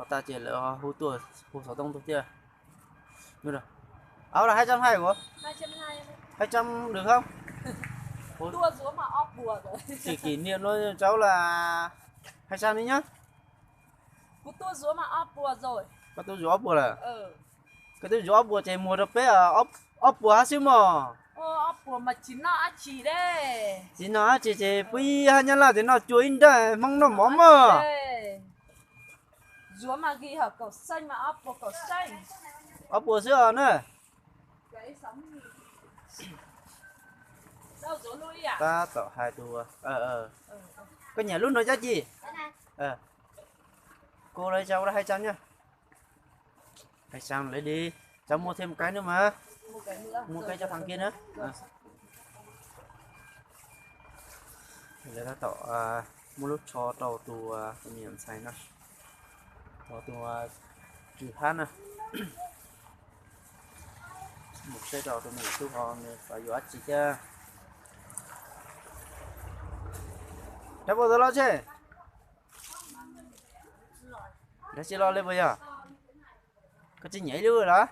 Tag ces lawv hu tuaj, hu xov tooj tuaj thiab. Ua hai trăm hai hả? Hai trăm được không? Kỷ, kỷ niệm nó cháu là hai trăm đi nhá. Koj tuaj zuv ob puas lawm? Koj tuaj zuv ob puas ces muag rau peb ob puas hab xwb mog. Tsis noj dab tsi ces pub ib hab nyab laj ces noj cua ib nrab, Hmoob noj mov mog. Ob puas xwb os na. Tab tom hais tus, koj nyiam lub no dab tsi? Cô lấy cho hai trăm nhá. Hai trăm lấy đi. Cháu mua thêm một cái nữa mà. Mua cái cho thằng kia nữa. Lawv tab tom muab lub tsho rau tus, tus me nyuam ntxhais no, rau tus Tswv Hab na. Mus saib rau tus me nyuam tub ho nws xav yuav dab tsi thiab. Rab puas tau los tse? Dab tsi los li puas yog? Koj tsis nyiam ib lub los?